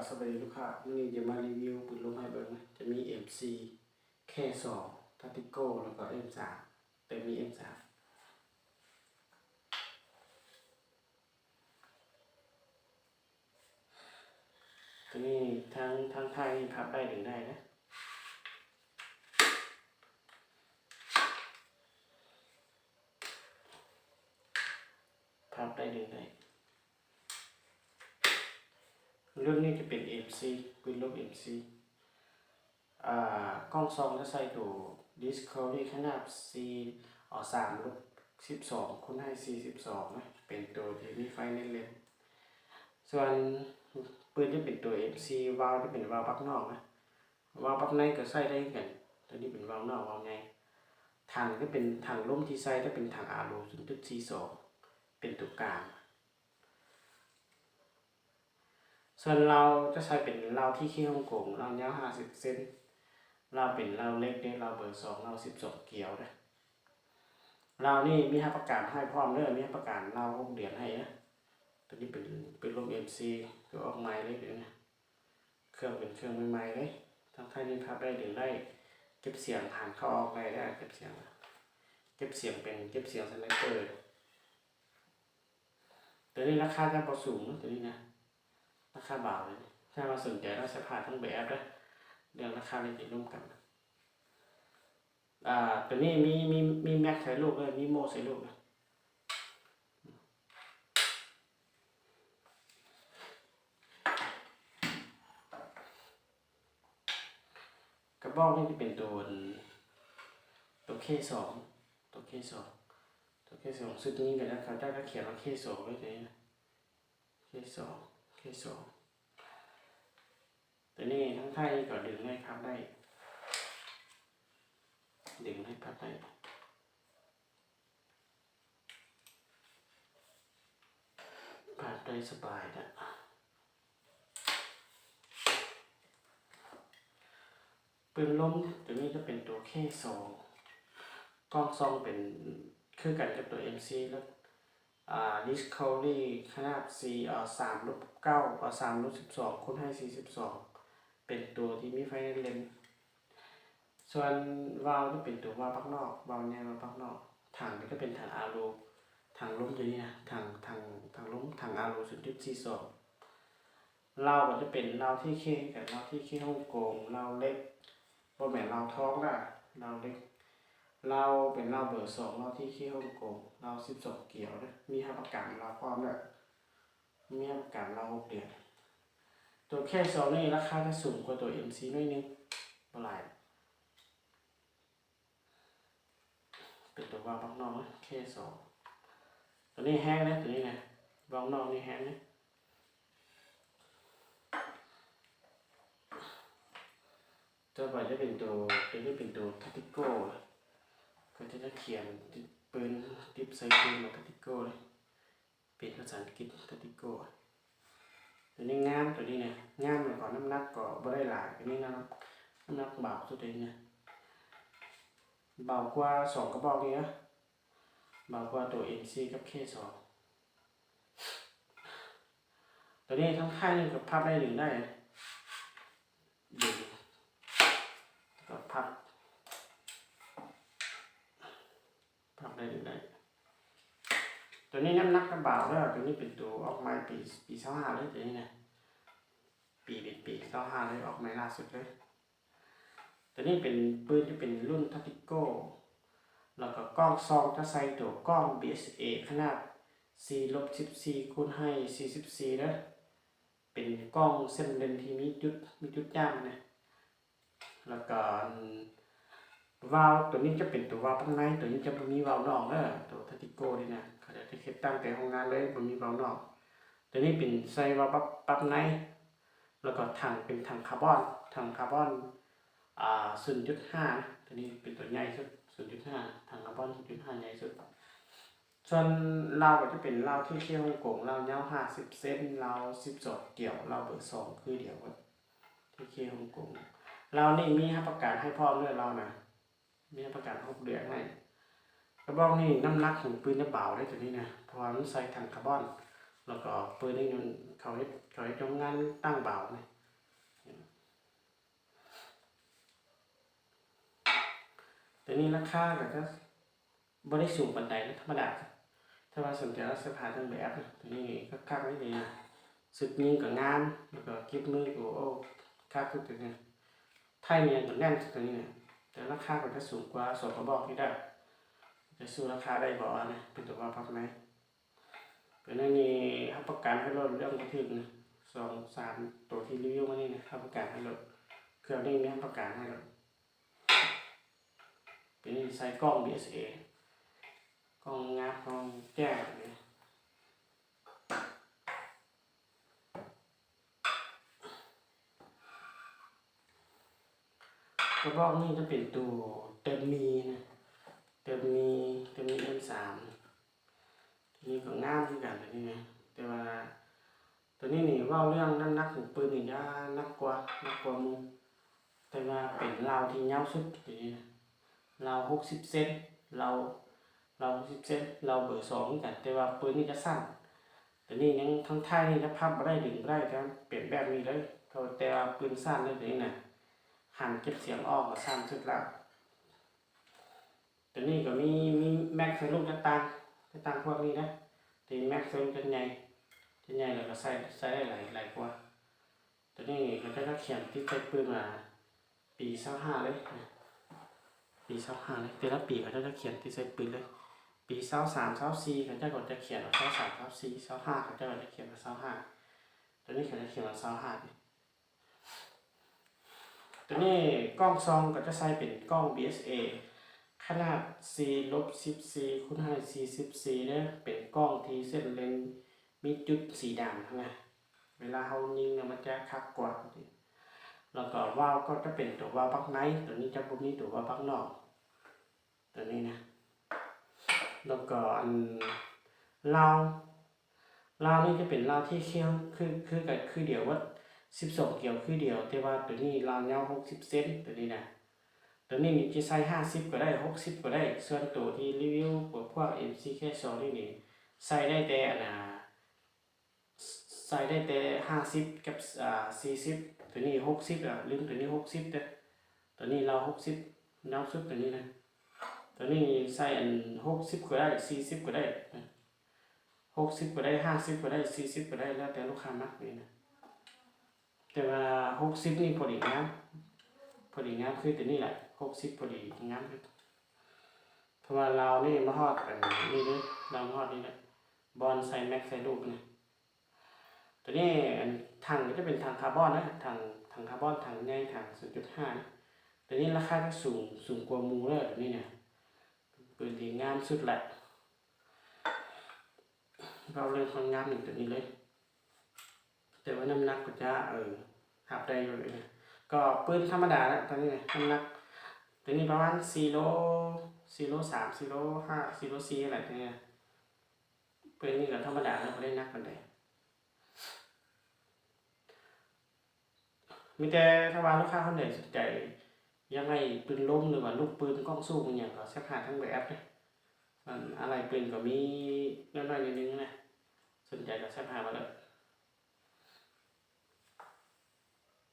ສະບາຍດີລູກຄ້າ, ມື້ນີ້ຈະມາຣີວິວປືນລົມໃຫ້ເບິ່ງນະ. ຈະມີເອັມສີ່ ເຄສອງ ທາຕິໂກ ແລ້ວກໍເອັມສາມ ແຕ່ມີເອັມສາມ ຕົວນີ້ທັງ ທັງທ້າຍນີ້ພັບໄດ້ດຶງໄດ້ນະ, ພັບໄດ້ດຶງໄດ້. ລຸ້ນນີ້ຈະເປັນເອັມສີ່ ປືນລົມເອັມສີ່ ອາ ກ້ອງສ່ອງຈະໃສ່ໂຕ Discovery ຂະໜາດສີ່ ເອົາ ສາມລົບສິບສອງ ຄູນໃຫ້ສີ່ສິບສອງນະ, ເປັນໂຕທີ່ມີໄຟໃນເລັມ. ສ່ວນປືນຈະເປັນໂຕເອັມສີ່ ວາວຈະເປັນວາວປາກນອກນະ, ວາວປາກໃນກໍໃຊ້ໄດ້ຄືກັນ. ຕົວນີ້ເປັນວາວນອກ ວາວໃຫຍ່. ຖັງຈະເປັນຖັງລົມທີ່ໃສ່ຈະເປັນຖັງ RO ສູນຈຸດສີ່ສອງ ເປັນຕົວກາງ. ສ່ວນລາວຈະໃຊ້ເປັນລາວ ທີເຄ ຮົງກົງ, ລາວຍາວຫ້າສິບເຊັນ, ລາວເປັນລາວເຫຼັກເດ້, ລາວເບີສອງ, ລາວສິບສອງກຽວເດ້. ລາວນີ້ມີຮັບປະກັນໃຫ້ພ້ອມເດີ, ມີຮັບປະກັນລາວຫົກເດືອນໃຫ້ເດີ. ຕົວນີ້ເປັນ ເປັນລົມເອັມສີ່ ຕົວອອກໃໝ່ເລີຍເດ້, ເຄື່ອງເປັນເຄື່ອງໃໝ່ໆເລີຍ. ທາງທ້າຍນີ້ພັບໄດ້ດຶງໄດ້, ເກັບສຽງ ຫານເຂົ້າອອກໄດ້ເດີ, ເກັບສຽງ ເກັບສຽງເປັນ ເກັບສຽງສະໄນເປີ. ຕົວນີ້ລາຄາຈະບໍ່ສູງເນາະ, ຕົວນີ້ນະ ລາຄາບາງເລີຍ. ຖ້າວ່າສົນໃຈລາວສະພາດຕ້ອງໄປແອັບເດີ, ເລື່ອງລາຄານີ້ຈະລົມກັນ. ອາ ຕົວນີ້ມີ ມີ ມີແມັກໃສ່ລູກເດີ, ມີໂມ້ໃສ່ລູກເດີ. ກະບອກນີ້ຈະເປັນໂຕ ໂຕເຄສອງ ໂຕເຄສອງ ໂຕເຄສອງ. ຊຸດນີ້ກະເຂົາເຈົ້າກະຂຽນວ່າເຄສອງເລີຍ ໂຕນີ້ນະ ເຄສອງ ເຄສອງ. ໂຕນີ້ທາງທ້າຍນີ້ກໍດຶງໄດ້ ພັບໄດ້ ດຶງໄດ້ ພັບໄດ້. ພັບໄດ້ສະບາຍນະ. ປືນລົມໂຕນີ້ຈະເປັນໂຕເຄສອງ ກ້ອງສ່ອງເປັນຄືກັນກັບໂຕເອັມສີ່ ແລ້ວ ອາ Discovery ຂະໜາດສີ່ ເອົາ ສາມລົບເກົ້າ ເອົາ ສາມລົບສິບສອງ ຄູນໃຫ້ສີ່ສິບສອງ ເປັນໂຕທີ່ມີໄຟໃນເລັມ. ສ່ວນວາວຈະເປັນໂຕວາວປາກນອກ, ວາວໃຫຍ່ວາວປາກນອກ. ຖັງນີ້ກະເປັນຖັງ RO, ຖັງລົມໂຕນີ້ນະ ຖັງ ຖັງ ຖັງລົມ ຖັງ RO ສູນຈຸດສີ່ສອງ. ລາວກະຈະເປັນລາວ ທີເຄ ຄືກັນ, ລາວ ທີເຄ ຮົງກົງ, ລາວເຫຼັກ ບໍ່ແມ່ນລາວທອງນະ, ລາວເຫຼັກ. ລາວເປັນລາວເບີສອງ, ລາວ ທີເຄ ຮົງກົງ, ລາວສິບສອງກຽວເດີ, ມີຮັບປະກັນລາວພ້ອມເດີ. ມີຮັບປະກັນລາວຫົກເດືອນ. ໂຕເຄສອງນີ້ລາຄາຈະສູງກວ່າໂຕເອັມສີ່ໜ້ອຍໜຶ່ງ, ບໍ່ຫຼາຍ. ເປັນໂຕວາວປາກນອກເນາະ ເຄສອງ. ໂຕນີ້ແຮງເດ້ ໂຕນີ້ນະ, ວາວນອກນີ້ແຮງເດ້. ຕໍ່ໄປຈະເປັນໂຕ ໂຕນີ້ເປັນໂຕທາຕິໂກ, ເຂົາເຈົ້າຈະຂຽນຕິດປືນ ຕິດໃສ່ປືນວ່າທາຕິໂກເດ້. ເປັນພາສາອັງກິດ ທາຕິໂກ. ໂຕນີ້ງາມ, ໂຕນີ້ນະ ງາມ ແລ້ວກໍນ້ຳໜັກກໍບໍ່ໄດ້ຫຼາຍ. ໂຕນີ້ນະ ນ້ຳໜັກເບົາສຸດ ໂຕນີ້ນະ ເບົາກວ່າສອງກະບອກນີ້ນະ, ເບົາກວ່າໂຕເອັມສີ່ກັບເຄສອງ. ໂຕນີ້ທັງທ້າຍນີ້ກໍພັບໄດ້ ດຶງໄດ້, ດຶງ ແລ້ວກໍພັບ. ພັບໄດ້ ດຶງໄດ້. ໂຕນີ້ນ້ຳໜັກກະເບົາເດີ, ໂຕນີ້ເປັນໂຕອອກໃໝ່ປີ ປີຊາວຫ້າເລີຍ ໂຕນີ້ນະ, ປີ ເປັນປີຊາວຫ້າເລີຍ, ອອກໃໝ່ລ່າສຸດເລີຍ. ໂຕນີ້ເປັນ ປືນຈະເປັນລຸ້ນທາຕິໂກ, ແລ້ວກໍກ້ອງສ່ອງຈະໃສ່ໂຕກ້ອງ BSA ຂະໜາດສີ່ລົບສິບສີ່ ຄູນໃຫ້ສີ່ສິບສີ່ເດີ. ເປັນກ້ອງເສັ້ນເລນທີ່ມີຈຸດ ມີຈຸດຈ້າງນະ. ແລ້ວກໍ ອັນ ວາວໂຕນີ້ຈະເປັນໂຕວາວປັບໃນ, ໂຕນີ້ຈະບໍ່ມີວາວນອກເດີ. ໂຕທາຕິໂກນີ້ນະ ເຂົາເຈົ້າຈະເຮັດຕັ້ງແຕ່ໂຮງງານເລີຍ, ບໍ່ມີວາວນອກ. ໂຕນີ້ເປັນໃສ່ວາວປັບ ປັບໃນ, ແລ້ວກໍຖັງເປັນຖັງຄາບອນ, ຖັງຄາບອນ ອ່າ ສູນຈຸດຫ້າ. ໂຕນີ້ເປັນໂຕໃຫຍ່ສຸດ ສູນຈຸດຫ້າ, ຖັງຄາບອນສູນຈຸດຫ້າໃຫຍ່ສຸດ. ສ່ວນລາວກໍຈະເປັນລາວທີເຄຮົງກົງ, ລາວຍາວຫ້າສິບເຊັນ, ລາວສິບສອງກຽວ, ລາວເບີສອງຄືດຽວກັບທີເຄຮົງກົງ. ລາວນີ້ມີຮັບປະກັນໃຫ້ພ້ອມເດີ, ລາວນະ ມີຮັບປະກັນຫົກເດືອນໃຫ້. ກະບອກນີ້ນ້ຳໜັກຂອງປືນຈະເບົາເດ້ ໂຕນີ້ນະ, ເພາະວ່າມັນໃສ່ຖັງຄາບອນ. ແລ້ວກໍປືນນີ້ມັນ ເຂົາເຮັດ ເຂົາເຮັດໂຮງງານຕັ້ງເບົານະ. ໂຕນີ້ລາຄາກໍຈະບໍ່ໄດ້ສູງປານໃດນະ ທຳມະດາ. ຖ້າວ່າສົນໃຈເອົາເສື້ອຜ້າທັງແບບນະ ໂຕນີ້ຄັກໆເລີຍນະ. ຊຸດຍິງກໍງາມ ແລ້ວກໍກິບມືກໍ ໂອ້ ຄັກຄືກັນນະ. ໄທນີ້ກໍແໜ້ນຄືກັນນີ້ນະ ແຕ່ລາຄາກໍຈະສູງກວ່າສອງກະບອກນີ້ໄດ໋. ຈະສູ້ລາຄາໄດ້ບໍ່ນະ ເປັນຕົວວ່າວພັກໃນ. ໂຕນີ້ຮັບປະກັນໃຫ້ໂລດ ເລື່ອງບໍ່ຖືກນະ ສອງສາມໂຕທີ່ຣີວິວມານີ້ນະ ຮັບປະກັນໃຫ້ໂລດ. ເຄື່ອງນີ້ມີຮັບປະກັນໃຫ້ໂລດ. ໂຕນີ້ໃສ່ກ້ອງບີເອສເອ ກ້ອງງາມ ກ້ອງແຈ້ງເລີຍ. ກະບອກນີ້ຈະເປັນໂຕເຕີມມີນະ ເຕີມມີ ເຕີມມີເອັມສາມ. ໂຕນີ້ກໍງາມຄືກັນ ໂຕນີ້ນະ ແຕ່ວ່າໂຕນີ້ນີ້ເວົ້າເລື່ອງນ້ຳໜັກຂອງປືນນີ້ຈະໜັກກວ່າ ໜັກກວ່າໝູ່ ແຕ່ວ່າເປັນລາວທີ່ຍາວສຸດ ໂຕນີ້ນະ ລາວຫົກສິບເຊັນ ລາວ ລາວຫົກສິບເຊັນ ລາວເບີສອງຄືກັນ ແຕ່ວ່າປືນນີ້ຈະສັ້ນ. ໂຕນີ້ຍັງທາງທ້າຍນີ້ຈະພັບບໍ່ໄດ້ ດຶງບໍ່ໄດ້ ແຕ່ເປັນແບບນີ້ເລີຍ ແຕ່ວ່າປືນສັ້ນເລີຍ ໂຕນີ້ນະ ຫັນເກັບສຽງອອກກໍສັ້ນສຸດລະ. ໂຕນີ້ກໍມີ ມີແມັກໃສ່ລູກຈະຕ່າງ ຈະຕ່າງພວກນີ້ນະ ທີ່ແມັກໃສ່ລູກຈະໃຫຍ່ ຈະໃຫຍ່ ແລ້ວກໍໃສ່ ໃສ່ໄດ້ຫຼາຍ ຫຼາຍກວ່າ. ໂຕນີ້ເຂົາເຈົ້າຈະຂຽນຕິດໃສ່ປືນວ່າປີຊາວຫ້າເລີຍນະ ປີຊາວຫ້າເລີຍ ແຕ່ລະປີເຂົາເຈົ້າຈະຂຽນຕິດໃສ່ປືນເລີຍ. ປີຊາວສາມ ຊາວສີ່ ເຂົາເຈົ້າກໍຈະຂຽນວ່າຊາວສາມ ຊາວສີ່ ຊາວຫ້າ ເຂົາເຈົ້າກໍຈະຂຽນວ່າຊາວຫ້າ. ໂຕນີ້ເຂົາຈະຂຽນວ່າຊາວຫ້າເດ. ໂຕນີ້ກ້ອງສ່ອງກໍຈະໃສ່ເປັນກ້ອງບີເອສເອ ຂະໜາດສີ່ລົບສິບສີ່ຄູນໃຫ້ສີ່ສິບສີ່ເດີ ເປັນກ້ອງທີ່ເສັ້ນເລນມີຈຸດສີດຳຫັ້ນນະ ເວລາເຮົາຍິງນະ ມັນຈະຄັກກວ່າ. ແລ້ວກໍວາວກໍຈະເປັນຕົວວາວປາກໃນ ໂຕນີ້ຈະບໍ່ມີຕົວວາວປາກນອກ ໂຕນີ້ນະ. ແລ້ວກໍອັນ ລາວ ລາວນີ້ຈະເປັນລາວທີ່ເຄຍ ຄື ຄືກັນ ຄືດຽວເບິດ ສິບສອງກຽວຄືດຽວ ແຕ່ວ່າໂຕນີ້ລາວຍາວຫົກສິບເຊັນ ໂຕນີ້ນະ. ໂຕນີ້ນີ້ຈະໃສ່ຫ້າສິບກໍໄດ້ ຫົກສິບກໍໄດ້ ສ່ວນໂຕທີ່ຣີວິວພວກເອັມຊີແຄສອງນີ້ນີ້ ໃສ່ໄດ້ແຕ່ອັນນາ ໃສ່ໄດ້ແຕ່ຫ້າສິບກັບ ອ່າ ສີ່ສິບ ໂຕນີ້ຫົກສິບ ອ່າ ລືມ ໂຕນີ້ຫົກສິບເດີ ໂຕນີ້ລາວຫົກສິບ ຍາວສຸດໂຕນີ້ນະ. ໂຕນີ້ໃສ່ອັນຫົກສິບກໍໄດ້ ສີ່ສິບກໍໄດ້ ຫົກສິບກໍໄດ້ ຫ້າສິບກໍໄດ້ ສີ່ສິບກໍໄດ້ ແລ້ວແຕ່ລູກຄ້າມັກນີ້ນະ. ແຕ່ວ່າຫົກສິບນີ້ພໍດີງາມ ພໍດີງາມຄືໂຕນີ້ແຫຼະ ຫົກສິບພໍດີງາມ ເພາະວ່າລາວນີ້ມາຮອດອັນນີ້ເດີ ລາວມາຮອດນີ້ແຫຼະ ບ່ອນໃສ່ແມັກໃສ່ລູກນີ້. ໂຕນີ້ອັນຖັງກໍຈະເປັນຖັງຄາບອນນະ ຖັງ ຖັງຄາບອນ ຖັງໃຫຍ່ ຖັງສູນຈຸດຫ້ານະ. ໂຕນີ້ລາຄາຈະສູງ ສູງກວ່າໝູ່ເດີ ໂຕນີ້ນະ ປືນທີ່ງາມສຸດແຫຼະ. ເວົ້າເລື່ອງຄວາມງາມນີ້ ໂຕນີ້ເລີຍ ແຕ່ວ່ານ້ຳໜັກກໍຈະ ເອີ ຮັບໄດ້ຢູ່ເລີຍນະ ກໍປືນທຳມະດາແຫຼະ. ໂຕນີ້ນະ ນ້ຳໜັກໂຕນີ້ປະມານສີ່ໂລ ສີ່ໂລສາມ ສີ່ໂລຫ້າ ສີ່ໂລສີ່ຫັ້ນແຫຼະ ໂຕນີ້ນະ. ປືນນີ້ກໍທຳມະດານະ ບໍ່ໄດ້ໜັກປານໃດ. ມີແຕ່ຖ້າວ່າລູກຄ້າຄົນໃດສົນໃຈຢາກໄດ້ປືນລົມ ຫຼືວ່າລູກປືນກ້ອງສູງອີ່ຫຍັງ ກໍແຊັດຫາທາງເບີແອັບເດີ. ອັນ ອາໄຫຼ່ປືນກໍມີນ້ອຍໆໜ້ອຍໜຶ່ງນະ ສົນໃຈກໍແຊັດຫາມາເລີຍ.